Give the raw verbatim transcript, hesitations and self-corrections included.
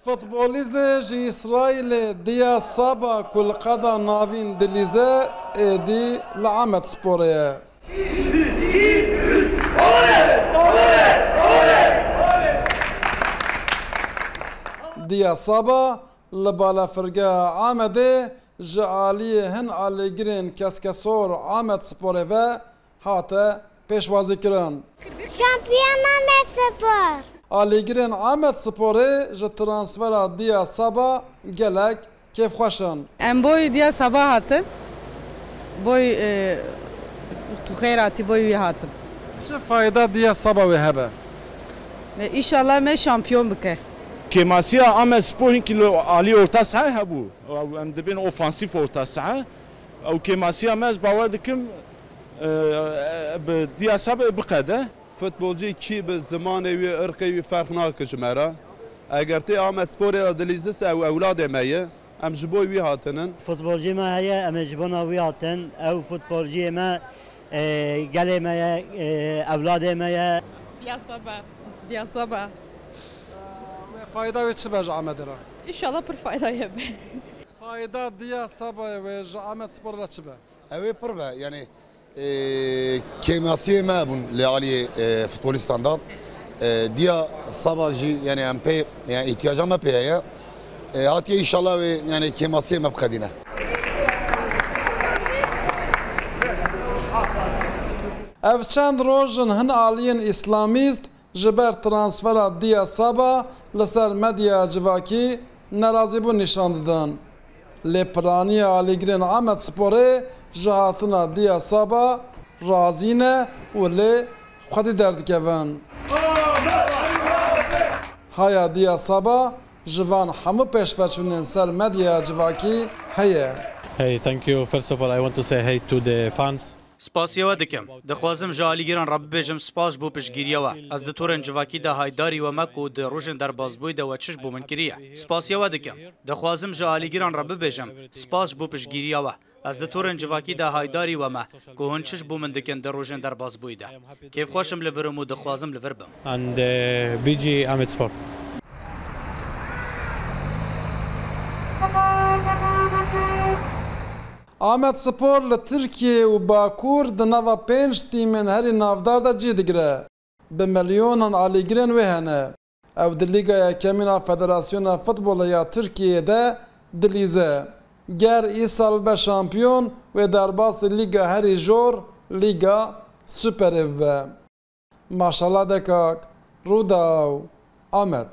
Futbolîzê ji Îsraîlê Diya Saba ku li qada navîn dilîze, êdî li Amed Sporê ye. Diya Saba li balafirgeha Amedê ji aliyê hin alîgirên Keskesor Amed Sporê ve hate pêşwazîkirin. Şampiyona me spor. Alîgirên Amed Sporê ji transfera Diya Saba gelek kêfxweş in. Em boy Diya Saba hatin. Boy, e, tu xêr hatî, boy wî hatin. Çi fayda Diya Saba wê hebe? E, îşallah me şampiyon bike. Kêmasiya Amed Spor hinkî li alî orta saha hebû. Ew em dibên ofansîf orta saha. Ew kêmasiya me ez bawer dikim, e, e, bi Diya Saba biqede. Futbolcî kî bi zimanê wî, irqê wî ferq nake ji me re. Eger tê Amed Sporê de dilîzis ew ewladê me ye. Em ji bo wî hatinin. Futbolcî me heye, em ê ji bona wî hatin. Ew futbolciyê me, e, gelê me ye, e, ewladê me ye. Diya Saba. Diya Saba. Fayda wê çi be ji Amedê re? Înşallah pir fayda ye be. Fayda Diya Sabayê wê ji Amed Spor re çi be? Ew ê pir be, yanî, e, kêmasiyê me bûn li aliyê, e, futbolîstan de. E, Diya Saba jî, yanî em pê, yanî îhtiyaca me pê heye. E, hatiye înşallah wê, yanî kêmasiyê me biqedîne. Ev çend roj in hin aliyên îslamîst ji ber transfera Diya Saba li ser medyaya civakî nerazîbûn nîşan didin. Lê piraniya alîgirên Amed Sporê ji hatina Diya Saba razî ne û lê xwedî derdikevin. Haya Diya Saba ji van hemû pêşveçûnên ser medyaya civakî heye. Hey, thank you. First of all, I want to say hey to the fans. Spasiya we dikim. Dixwazim ji alîgiran re bibêjim spas ji bo piştgiriya we. Ez di torên civakî de haydarî we me ku di rojên derbasbûyî de we çi ji bo min kiriye. Spasiya we dikim. Dixwazim ji alîgiran re bibêjim spas ji bo piştgiriya we. Ez di torên civakî de haydarî we me ku hûn çi ji bo min dikin di rojên derbasbûyî de. Kêfxweş im li vir im û dixwazim li vir bim. And, eh, B G Ahmedspor. Amed Spor li Tirkiye û Bakur di nava pênc tîmên herî navdar de cî digire. Bi milyonan alîgirên wê hene. Ew di Lîga Yekemîn a Federasyona Futbolê ya Tirkiyeyê de dilîze. Ger îsal bibe şampiyon, wê derbasî Lîga herî jor, Lîga Superê bibe. Maşallah Dekak, Rûdaw, Amed.